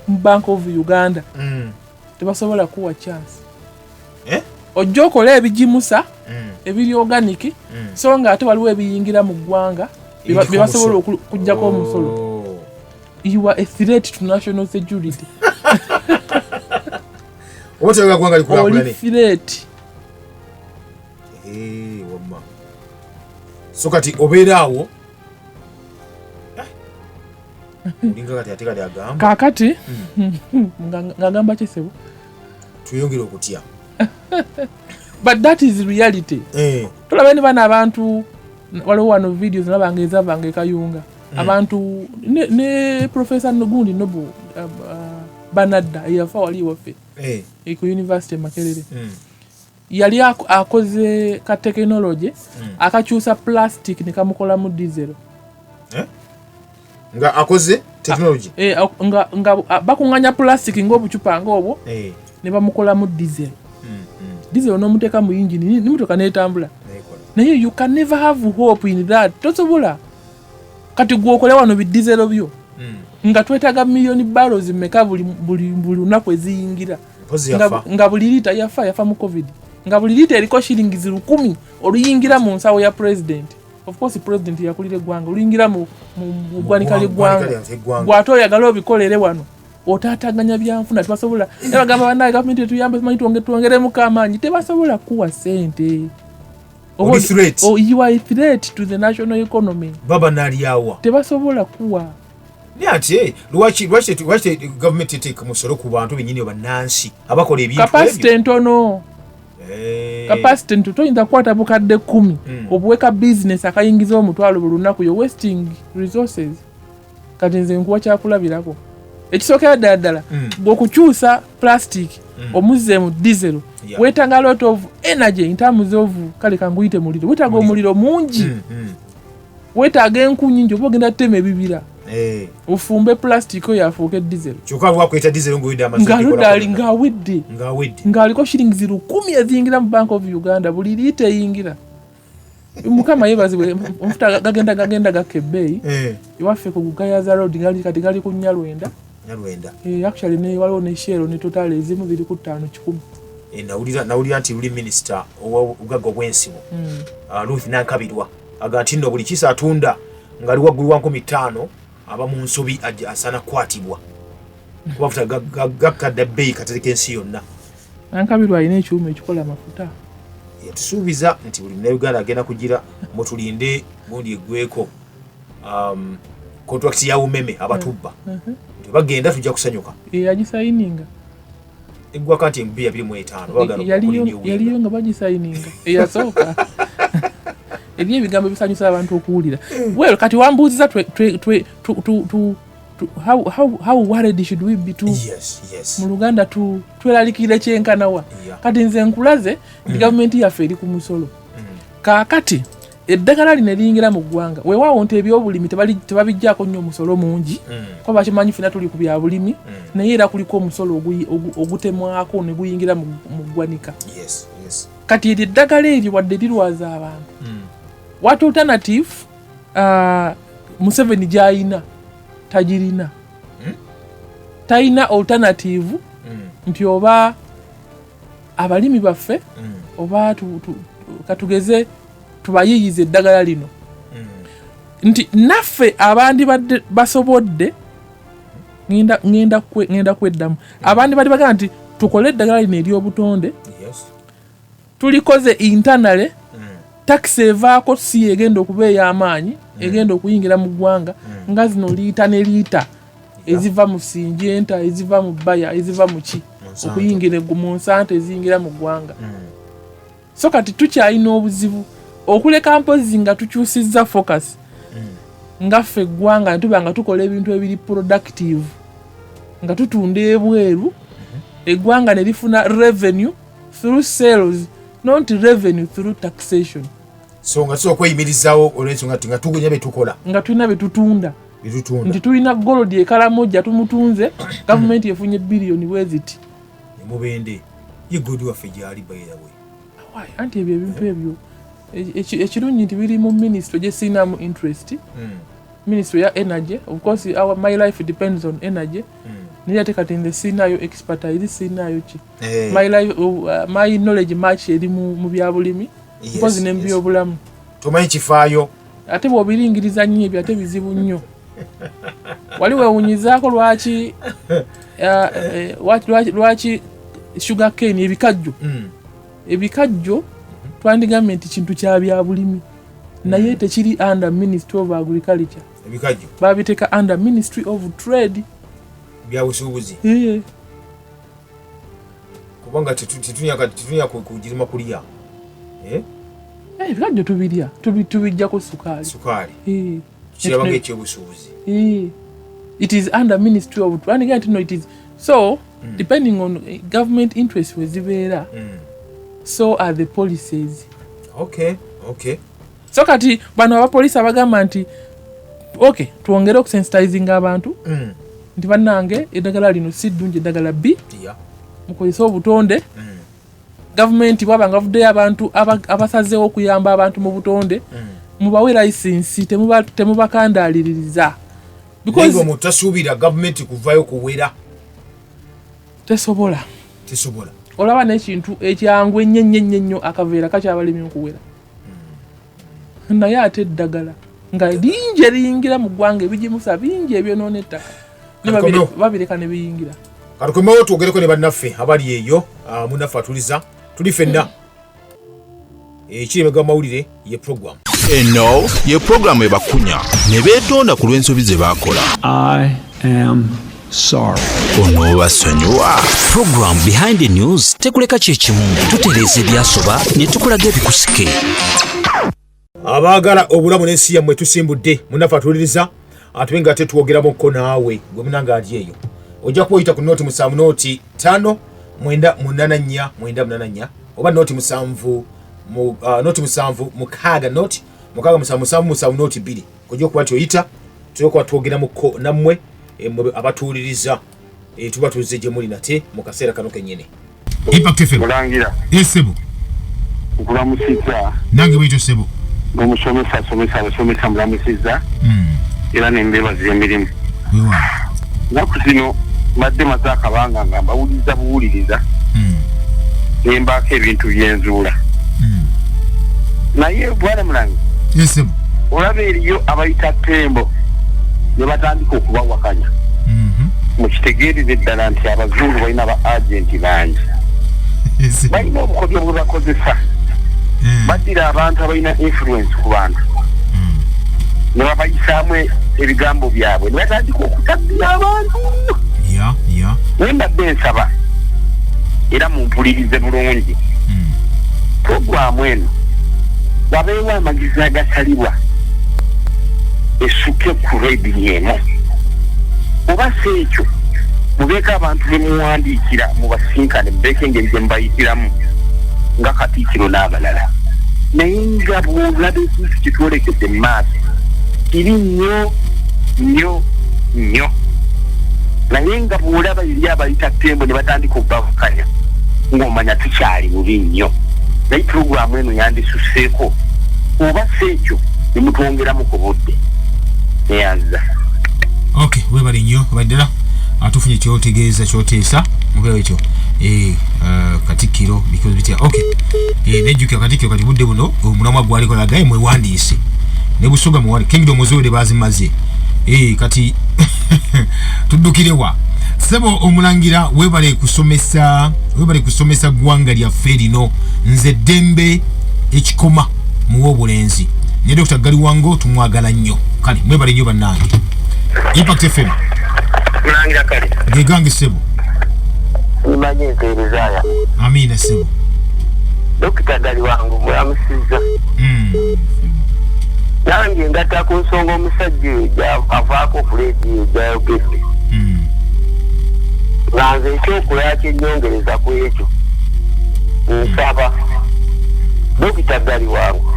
Bank of Uganda, tebasobola kuwa chance. Eh? Ojja okole ebigimusa ebiri organic, so nga ate waliwo ebiyingira mu ggwanga Ebiriko bye basobola omusolo. okuggyako omusolo. Oh. You are a threat to national security. Oba toyagala ggwanga Oli likulaakulane. threat. Eh, wamma so kati obeera awo. Olinga kati ate kati agamba Kaakati ng'agamba kisebo. Tweyongere okutya. But that is reality. Tolaba ne bano abantu, waliwo wano videos nalabanga ezavanga ekayunga, abantu ne professor Nogundi Nobu Banadda eyafa wali waffe ku university e Makerere. Yali akoze ka tekinologi akakyusa plastic ne kamukolamu diesel. Eh? Nga akoze technology? Nga bakuŋŋanya plastic ng'obucupa ng'obwo ne bamukolamu diesel. Diesel n'omuteeka mu yingini, nimotoka n'etambula. Nekola. Naye you can never have hope in that, tosobola. Kati gwokole wano bidizero byo nga twetaaga miliyoni barrels mmeka buli lunaku eziyingira? Mpozi yafa. Nga buli liita yafa mu COVID, nga buli liita eriko shilingi 1000 oluyingira mu nsawo ya president. Of course president yakulira eggwanga, oluyingira mu ggwanika ly'eggwanga. Ly'eggwanga. Bw'ate oyagala obikolere wano, otaataganya byanfuna. Tebasobola. Naye bagamba bannaye gavumenti etuyambe, simanyi twongeremuko amaanyi. Tebasobola kuwa ssente. Oli threat. Oh, you are a threat to the national economy. Baba nalyawa. Tebasobola kuwa. Naye ate lwaki gavumenti eteeka musolo ku bantu bennyini bannansi abakola ebintu ebyo? Capacity entono. Capacity nto toyinza kukwata bukadde 10 obuweka business akayingiza 1,000 buli lunaku, yo wasting resources. Kati nze nkuwa kyakulabirako ekisookera ddala ddala, bw'okukyusa plastic omuzze mu diesel, weetaaga a lot of energy in terms of, kale kanguyite muliro, weetaaga omuliro mungi, weetaaga enku nyingi, oba ogenda ttema ebibira ofumbe plastic oyo afuuke diesel. Kyokka lwakweta diesel ng'owedde amazzi. Ng'aludde ali ng'awedde. Ng'awedde. Ng'aliko shillings 1,000 eziyingira mu Bank of Uganda buli liita eyingira. Mukama yeebazibwe, amafuta gagenda gakka ebbeeyi. Ewaffe ku Gayaza Road gali kati gali ku 490. 490. Actually ne waliwo ne Shell ne Total, ezimu ziri ku 500. Nawulira nti luli minisita ow'obugagga obw'ensibo, Ruth Nankabirwa, aga nti nno buli kisa atunda ng'ali waggulu wa 5,000 aba mu nsobi, asaana kukwatibwa kuba mafuta gakkadda bbeeyi katereka ensi yonna. Nankabirwa alina ekyuma ekikola amafuta. Yatusuubiza nti buli Munnayuganda agenda kugira, mutulinde gundi eggweko, contract ya Umeme abatubba nti bagenda tujja kusanyuka. Yagisayininga. Eggwako nti 2025 bagala. Yaliyo nga bagisayininga eyasooka. Eriyo ebigambo ebisanyusa abantu okuwulira. Well, kati wambuuziza how worried should we be to Yes. mu Luganda tweralikire kyenkanawa? Kati nze nkulaze nti gavumenti yaffe eri ku musolo. Kaakati eddagala lino eriyingira mu ggwanga, weewaawo nti ebyobulimi tebabijjaako nnyo omusolo mungi, kuba bakimanyi ffenna tuli ku bya bulimi, naye era kuliko omusolo ogutemwako ne guyingira mu ggwanika. Kati eryo eddagala eryo wadde lirwaza abantu, what alternative Museveni gy'ayina? Tagirina. Talina alternative nti oba abalimi baffe oba katugeze tubayiyize eddagala lino, nti naffe abandi badde basobodde, ngenda kweddamu, abandi badde bagamba nti tukole eddagala lino ery'obutonde, tulikoze internally, tax evaako si egenda okuba ey'amaanyi egenda okuyingira mu ggwanga, nga zino liita ne liita eziva mu Syngenta, eziva mu Bayer, eziva mu ki, Monsanto. okuyingira mu Monsanto, eziyingira mu ggwanga. So kati tukyalina obuzibu okuleka mpozi nga tukyusizza focus nga ffe eggwanga ne tuba nga tukola ebintu ebiri productive, nga tutunda ebweru, eggwanga ne lifuna revenue through sales, not revenue through taxation. So nga tusobola okweyimirizaawo olw'ensonga nti nga tugenya bye tukola. Nga tulina bye tutunda. Byetutunda. Nti tulina gold ekalamojja tumutunze, gavumenti efunye biliyoni bweziti. Emubende ye gold waffe gyali bayirawe. Why? Anti ebyo ebintu ebyo ekirungi nti biri mu ministry gye sirinamu interest, ministry ya energy. Of course my life depends on energy, naye ate kati nze sirinayo expertise, sirinayo ki. My life, my knowledge much eri mu byabulimi, mpozi ne mu byobulamu. Tomanyi kifaayo. Ate bw'obiringiriza nnyo ebyo ate bizibu nnyo. Wali weewunyizaako lwaki lwaki sugar cane, ebikajjo, ebikajjo twandigambye nti kintu kya byabulimi, naye tekiri under Ministry of Agriculture. Ebikajjo. Babiteeka under Ministry of Trade. Byabusuubuzi. Kubanga tetunya kugirima kulya. Eh? Eh, ebikajjo tubirya, tubijjako sukaali. Sukaali. Kiraba ng'ekyobusuubuzi. It is under Ministry of Trade nti no, it is so depending on government interest we zibeera, so are the policies. Okay. So kati bano abapoliisi abagamba nti okay, twongere okusensitizinga abantu nti bannange eddagala lino si ddungi, eddagala bbi, mukozese obutonde. Gavumenti bwaba nga avuddeyo abantu abasazeewo okuyamba abantu mu butonde, mubawe license, temubakandaaliririza. Naye Because omuntu tasuubira gavumenti kuvayo kuwera. Tesobola. Tesobola. Olaba n'ekintu ekyangu ennyo ennyo ennyo ennyo, akaveera kakyabalemye okuwera, naye ate eddagala nga lingi eriyingira mu ggwanga, ebigimusa bingi ebyonoona ettaka, ne Katukomewo. Babireka ne biyingira. Katukomewo twogereko ne bannaffe abali eyo. Munnaffe atuliza tuli ffenna ekiremega mawulire ye program. Eno ye pulogulaamu ebakunya ne beetonda ku lw'ensobi ze baakola. I am sorry. Onoobasonyiwa. Program Behind the News tekuleka kyekimu, tutereeza ebyasoba ne tukulaga ebikusike. Abaagala obulamu n'ensi yammwe, tusimbudde. Munnaffe atuwuliriza, atube nga ate twogeramuko naawe. Gwe munanga ali eyo, ojja kuba oyita ku 07 05 984 984 oba 07 0 7 6 0 6 7 7 7 0 2. Kojja okuba nti oyita, tulina okuba twogeramuko nammwe, mmwe abatuwuliriza. Tuba tuzze gye muli nate mu kaseera kano kennyini. Impact FM. Mulangira. Esebo. Nkulamusizza. Nange bwekyo, sebo. N'omusomesa asomesa abasomesa mulamusizza era nembeebaza emirimu. Weewaawo. Nnaku zino mbadde maze akabanga nga mbawuliriza buwuliriza, nembaako ebintu byenzuula. Naye bwana mulangi, Esebo. olaba eriyo abayita Tembo ne batandika okubawakanya. Mukitegeereze ddala nti abazungu balina ba agenti bangi, balina obukodyo bwe bakozesa. Baddira abantu abalina influence ku bantu ne babayisaamu ebigambo byabwe ne batandika okutabbira abantu. Ya ya. Naye mbadde nsaba era mumpulirize bulungi, puroguramu eno wabeewo amagezi agasalibwa essuke ku rediyo emu, oba si ekyo mubeeko abantu be muwandiikira, mubasinkane, mubeeko engeri gye mubayitiramu nga Katiikiro n'abalala. Naye nga bw'olaba ekintu kitwolekedde mu maaso kiri nnyo nnyo nnyo, naye nga bw'olaba eri abayita Tembo ne batandika okubavukanya, ng'omanya tukyali bubi nnyo. Naye puroguramu eno yandisuseeko, oba si ekyo ne mutwongeramu ku budde. Neyanza. Ok, webale nnyo obaddala. Tufunye kyotegeeza, kyoteesa mubeewo ekyo. Katikkiro, because bitya? Ok, nejjukira Katikkiro kati budde buno omulamwa gwaliko lagaye mwewandiise ne Busoga muwandi kingdom oziwede bazimaze. Kati tuddukirewa? Sebo omulangira, webale kusomesa, webale kusomesa ggwanga lyaffe lino. Nze Ddembe ekikoma muwa obulenzi ne Dr Galiwango tumwagala nnyo. Kale mwebale nnyo bannange. Impact FM. Mulangira, kale. Gegange, sebo. Nimanye empeereza ya Amiina, sebo. Dokita Galiwango, mulamusizza. Nange ngatta ku nsonga omusajja oyo avaako ku leediyo gyayogedde. Nga nze ekyokulala kyenyongereza ku ekyo, nsaba Dokita Galiwango,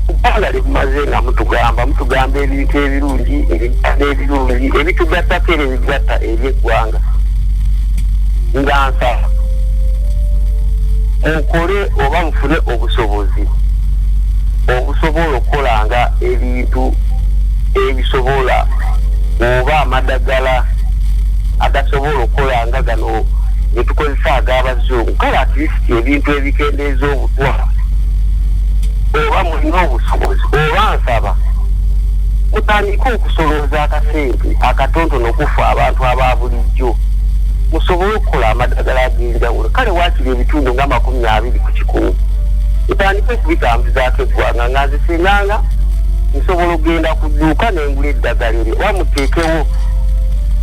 kubanga lyemumaze nga mutugamba ebintu ebirungi, ebigambo ebirungi ebitugattako era ebigatta eri eggwanga, nga nsaba mukole oba mufune obusobozi obusobola okukolanga ebintu ebisobola oba amadagala agasobola okukola nga gano getukozesa ag'abazungu, kale at least ebintu ebikendeeza obutwa, oba mulina obusobozi, oba nsaba mutandike okusolooza akasente akatonotono okufa abantu aba bulijjo musobole okukola amadagala ag'enjawulo, kale waakiri ebitundu nga 20% mutandike okubitambuzaako eggwanga. Nga nze singanga nsobola okugenda ku dduuka nengula eddagala eryo, oba muteekewo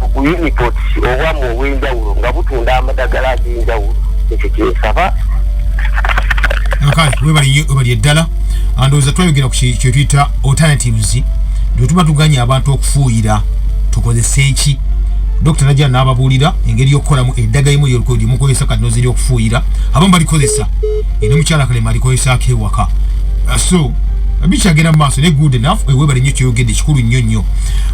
obuyunipot obwamu obw'enjawulo nga butunda amadagala ag'enjawulo. Ekyo kyensaba. Kale webali nnyo, webali eddala. Ndowooza twayogera ku kyetuyita alternatives. Bwe tuba tuganya abantu okufuuyira, tukozese eki? Dr najja n'ababuulira engeri y'okukolamu eddagala limu lyemukozesa kati noziri okufuuyira, abamu balikozesa ene mukyala Kalema alikozesaako ewaka. So bikyagenda mu maaso ne good enough. Webale nnyo, kyoyogedde kikulu nnyo nnyo.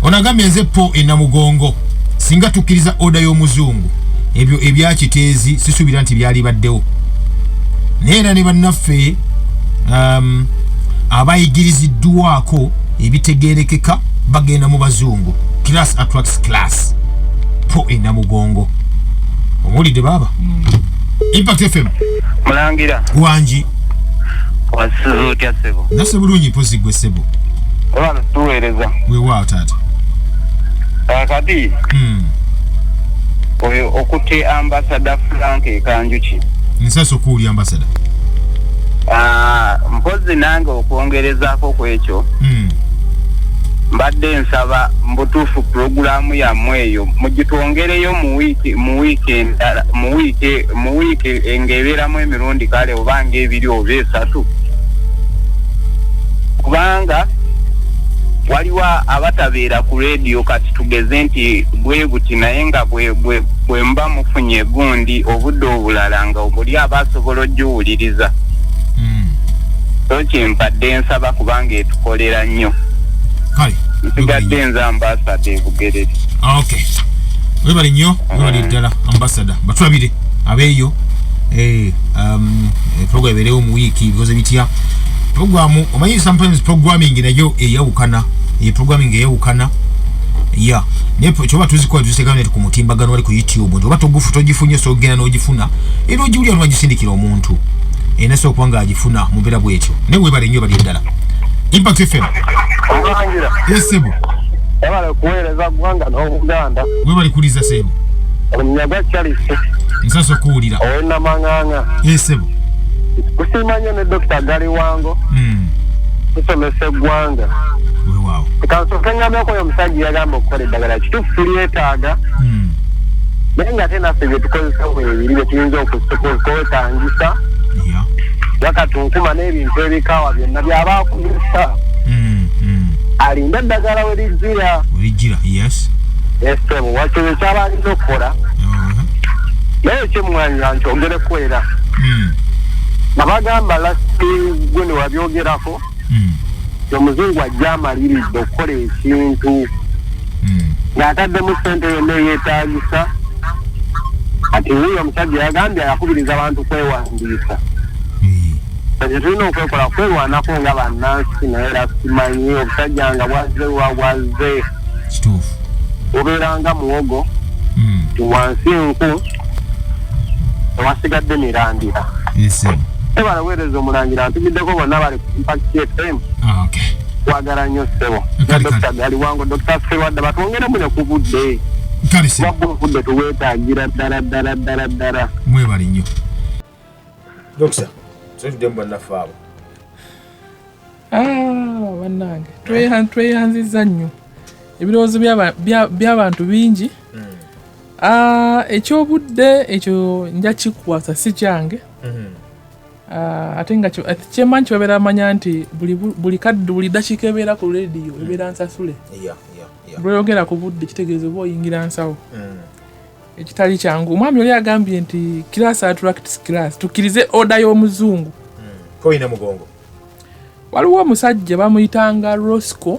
Ono agambye, nze po enamugongo, singa tukkiriza order y'omuzungu, ebyo ebyakiteezi sisuubira nti byali baddewo. Naye era ne bannaffe abayigiriziddwako ebitegerekeka bagenda mu bazungu. Class attracts class. Po enamugongo, omuwulidde baaba? Impact FM. Mulangira. Wangi. Wasuze otya, ssebo? Nase bulungi, mpozi gwe, ssebo? Olwana tuweereza. Weewaawo, taata. Kakati oyo okutte ambasada Frank Ekanjuki. Nsasa okuwulya, ambasada. Mpozi nange okwongerezaako ku ekyo, mbadde nsaba mbutuufu pulogulaamu yammwe eyo mugitwongereyo mu wiiki, mu wiiki endala, mu wiiki ng'ebeeramu emirundi kale oba ng'ebiri oba esatu, kubanga waliwo abatabeera ku rediyo. Kati tugeze nti bwe buti, naye nga bwe muba mufunye gundi obudde obulala nga buli aba asobola ogiwuliriza. So kyempadde nsaba, kubanga etukolera nnyo. Kale. Nsigadde nze Ambasada ebugerere. Okay, webale nnyo, webale ddala Ambasada. Batulabire abeeyo. Program ebeerewo mu wiiki, bikoze bitya programu? Omanyi sometimes programming nayo eyawukana, programming eyawukana ya naye kyoba tuzikola, tuziteeka net ku mutimbagano, wali ku YouTube, nti oba togufu togifunye, so ogenda n'ogifuna era ogiwulira, nwagisindikira omuntu enasobola okuba nga agifuna mu mbeera bwetyo. Naye webale nnyo, bali ddala. Impact FM. Omulangira. Yes, sebo. Webale kuweereza ggwanga n'Obuganda. Webale kuliza, sebo. Omunyaga Charles. Nsasa okuwulira. Ow'enamaŋŋaŋa. Yes, sebo. Kusiima nnyo ne Dokita Galiwango tusomesa eggwanga. Weewaawo. Kansooke ngambeko oyo omusajja yagamba okukola eddagala, kituufu tulyetaaga, naye nga ate naffe bye tukozesa bwebiri bye tuyinza okwetangisa wakatunkuma n'ebintu ebikawa byonna byaba akozesa, alinde eddagala we lijjira. Olijjira, yes. Esebo, wakyo kyaba alina okukola. Naye ekyemwanira nkyogereko era nabagamba last gwe ne wabyogerako, omuzungu ajja amaliridde okukola ekintu ng'ataddemu ssente yonna eyeetaagisa. Kati wuuyo omusajja yagambye yakubiriza abantu kwewandiisa. Ekyo tulina okwekola, kwerwanako nga bannansi, naye era simanyi obusajja nga bwazze wa bwazze. Kituufu. Bubeera nga muwogo, ti wansi nku, ewasigadde mirandira. Yes. Ebalaweereza omulangira, ntumiddeko bonna bali ku Impact FM. Ah, okay. Kwagala nnyo ssebo. Kale, kale. Dr Galiwango, Dr Sserwadda, batwongeremu ne ku budde. Kale sebo. Kuba obudde tuweetaagira ddala ddala ddala ddala. Mwebale nnyo, Dokita. Tutuddemu bannaffe abo. Ah, bannange, tweyanzizza nnyo. Ebirowoozo by'abantu bingi. Ah, ekyobudde ekyo nja kikwasa, si kyange. Ah, ate nga ate kyemmanyi kyebabeera bamanya nti buli kadde, buli ddakiika ebeera ku rediyo ebeera nsasule. Lweyogera ku budde kitegeeza oba oyingira nsawo, ekitali kyangu. Omwami oli agambye nti class attracts class, tukkirize order y'omuzungu. Koyina mugongo. Waliwo omusajja bamuyitanga Roscoe.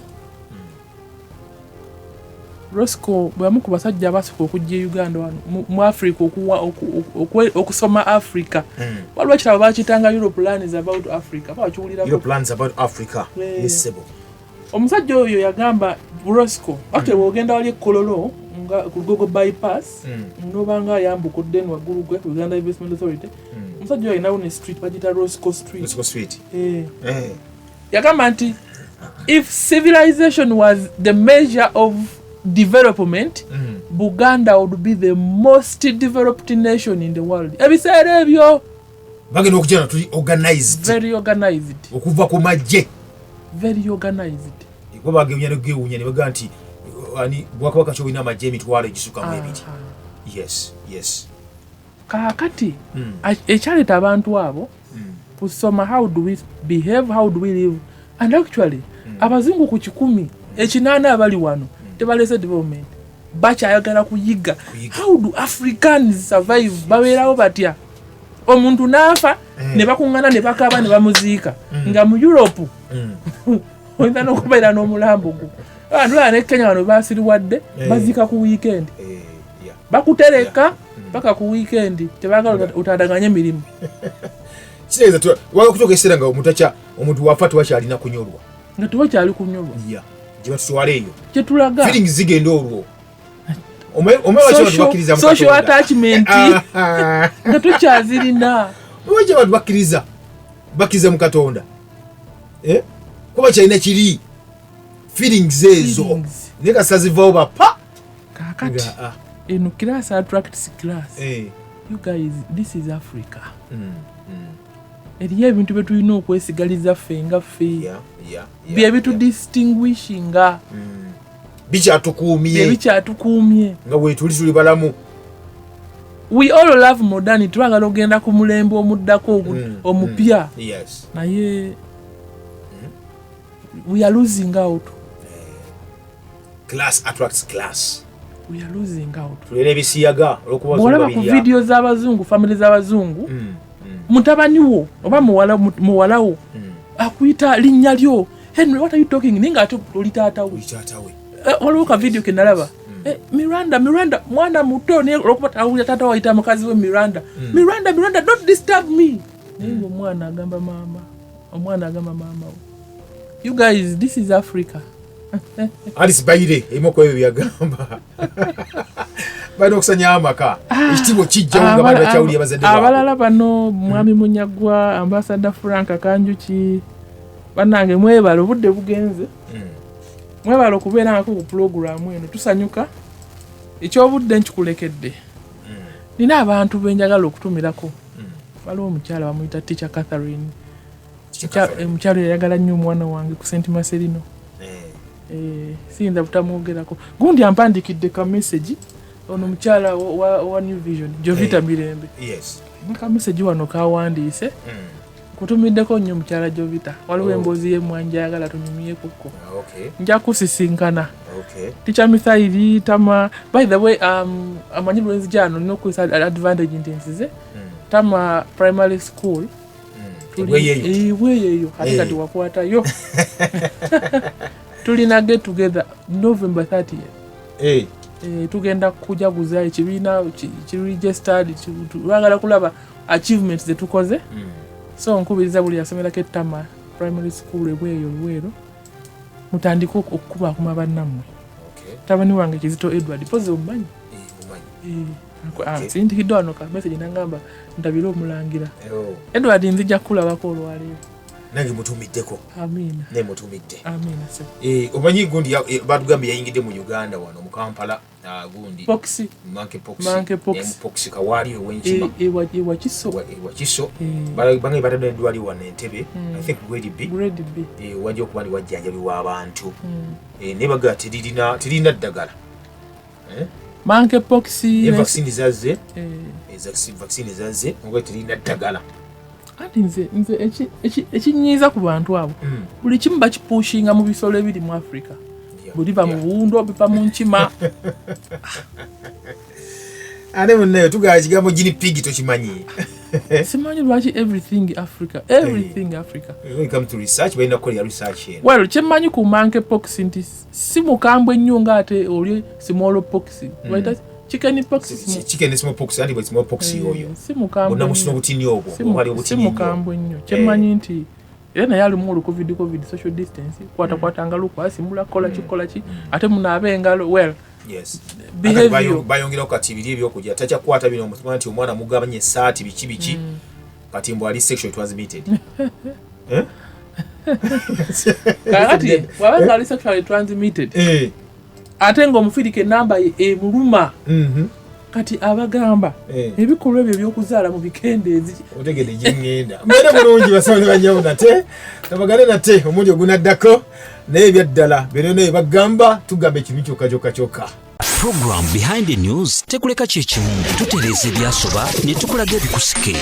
Roscoe bwe bamu ku basajja abasooka okujja e Uganda wano mu Africa okusoma Africa. Waliwo ekitabo bakiyitanga Europe Learns About Africa, bakiwulirako? Europe Learns About Africa. Yes, sebo. Omusajja oyo yagamba, Roscoe, actually bw'ogenda wali ekololo nga ku Lugogo bypass, nobanga ayambuka odde waggulu gwe ku Uganda Investment Authority, omusajja oyo alinawo ne street bagiyita Roscoe Street. Roscoe Street. Eh. Yagamba nti if civilization was the measure of development, Buganda would be the most developed nation in the world ebiseera ebyo. Bagenda okujja tuli organized. Very organized. Okuva ku magye. Very organized. Kuba bagewunya negewunya ne bagaa nti ani bwakabaka kyolina amagye 220,000? Yes. Kaakati ekyaleeta abantu abo kusoma how do we behave, how do we live. And actually abazungu ku 180 abali wano tebaleese development, bakyayagala kuyiga how do Africans survive, babeerawo batya. Omuntu n'afa ne bakuŋŋana ne bakaaba ne bamuziika, nga mu Europe oyinza n'okubeera n'omulambo gwo. Abantu ne Kenya wano basiriwadde, baziika ku weekend. Bakutereka paka ku weekend, tebagala otandaganye emirimu. Kitegeeza waba kutuuka ekiseera nga omuntu akya omuntu wafa tewakyalina kunyolwa. Nga tewakyali kunyolwa. Yeah, gye batutwala eyo. Kyetulaga. Feelings zigenda olwo. Omanyi lwaki abantu bakkiriza mu Social Katonda? attachment nga tukyazirina. Lwaki abantu bakkiriza mu Katonda? Eh? Kuba kyalina kiri feelings ezo. Feelings. Naye kasita zivaawo bapa. Kaakati Nga, ah. eno class attracts class. Eh. You guys, this is Africa. Eriyo ebintu bye tulina okwesigaliza ffe nga ffe, bye bitudistinguishinga. Bikyatukuumye. Bikyatukuumye. Nga bwetuli tuli balamu. We all love modernity, twagala ogenda ku mulembe omuddako omupya. Naye we are losing out. Class attracts class. We are losing out. Tulera ebisiyaga olwokuba bw'olaba ku vidiyo z'abazungu, family z'abazungu, mutabani wo oba muwala wo akuyita linnya lyo, "Henry, what are you talking?" Naye ng'ate oli taata we. Waliwo ka vidiyo ke nalaba. Miranda, Miranda, mwana muto, naye olwokuba tawulira taata we ayita mukazi we Miranda. "Miranda, Miranda, don't disturb me." Naye ng'omwana agamba maama, omwana agamba maama we. You guys, this is Africa. Alice Baire erimu ku ebyo byagamba, balina okusanyawo amaka, ekitiibwa kijjawo nga bali bakyawulira bazadde baabwe. Abalala bano, mwami Munyagwa, Ambassador Frank Kanjuki, bannange mwebale, obudde bugenze. Mwebale okubeerangako ku pulogulaamu eno, tusanyuka. Ekyobudde nkikulekedde. Nina abantu benjagala okutumirako. Waliwo omukyala bamuyita Teacher Catherine. Omukyala yayagala nnyo omwana wange ku St Marcelino. Siyinza butamwogerako. Gundi ampandiikidde ka message, ono omukyala wa New Vision, Jovita Mirembe. Ka message wano kawandiise. Kutumiddeko nnyo mukyala Jovita. Waliwo emboozi y'emmwanyi tunyumyekukko. Nja kusisinkana. Teacher Mithairi Tama, by the way, amanyi lwenzija ano nina okukozesa advantage nti nzize Tama Primary School. Ebweyeyo. Ebweyeyo ate. Kati wakwatayo, tulina get together November 30. Tugenda kujaguza ekibiina kiri registered, twagala kulaba achievements zetukoze. So nkubiriza buli yasomerako ettama Primary School ebweyo Luweero, mutandike okukubaakuma bannammwe. Tabani wange Kizito Edward pozi omumanyi. Mumanyi. Sindikiddwa wano ka message nangamba ndabire omulangira. Edward, nzija kukulabako olwaleero. Nange mutumiddeko. Amiina. Naye mutumidde. Amiina se. Omanyi gundi batugambye yayingidde mu Uganda wano mu Kampala, gundi pox. Monkey pox. Monkey pox. Mpox kawaali ow'enkima. Ewakiso. Wakiso. Bange batadde eddwaliro wano Entebbe, I think grade B. Grade B. Wajja okuba ndi wajjanjabibwa abantu. Naye bagaa teririna ddagala. Monkey pox. Naye vaccine zazze. Vaccine zazze nga teririna ddagala. Anti nze ekinyiiza ku bantu abo, buli kimu bakipushinga mu bisolo ebiri mu Africa. Bwe liva mu buwundo, biva mu nkima. Ate munnayo tugala kigambo guinea pig tokimanyi. Simanyi lwaki everything Africa, everything Africa. When it comes to research, balina kukolera research eno. Well, kyemmanyi ku monkey pox nti si mukambwe nnyo ngaate oli small pox. Bayita chicken pox. Chicken small pox, anti bwe small pox yoyo. Si mukambwe bonna nnyo. Musino obutini obwo obwali si obutini ennyo. Mukambwe nnyo. Kyemmanyi nti era naye alimu olu covid, covid social distance, kwatakwatanga lukwasimbula, kola ki, kola ki, ate munaabe engalo. Well, behavior. Ate bayongerako kati biri ebyokulya takyakwata bino omutima nti omwana mugabanye esaati biki biki, kati mbu ali sexually transmitted. Eh? Kakati bw'aba nga ali sexually transmitted, ate ng'omufirika enamba ye emuluma, kati abagamba ebikolwa ebyo ebyokuzaala mu bikendeezi. Otegedde gyeŋŋenda. Mbeere bulungi basawo banyawo, nate tabagane nate omulundi ogunaddako, naye ebyaddala byonna bagamba tugamba ekibi kyokka kyokka kyokka. Program Behind the News tekuleka kyekimu, tutereeza ebyasoba ne tukulaga ebikusike.